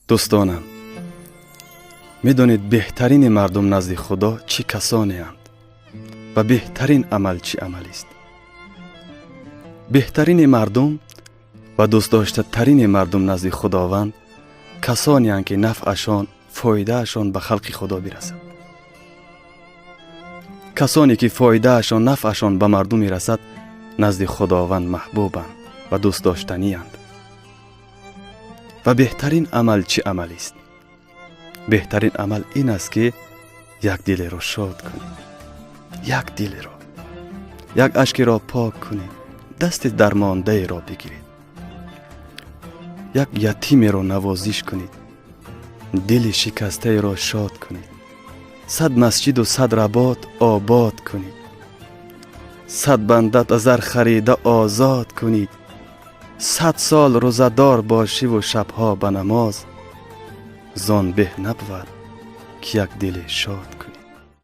Дӯстонам, медонед, беҳтарини мардум назди Худо чӣ касонеанд ва беҳтарин амал чӣ амалист? Беҳтарини мардум ва дӯстдоштатарини мардум назди Худованд касонеанд, ки нафъашон, фоидаашон ба халқи Худо бирасад. Касоне ки фоидаашон, нафъашон ба мардум мерасад, назди Худованд маҳбубанд ва дӯстдоштаниянд. Ва беҳтарин амал чӣ амалист? Беҳтарин амал ин аст, ки як дилеро шод кунӣ, як дилеро, як ашкеро пок кунӣ, дасти дармондаеро бигиред, як ятимеро навозиш кунед, дили шикастаеро шод кунед, 100 масҷиду 100 работ обод кунед, 100 банда зар харида озод кунед, 100 сол рӯзадор бошиву шабҳо ба намоз, зон беҳ набувад, ки як диле шод кунӣ.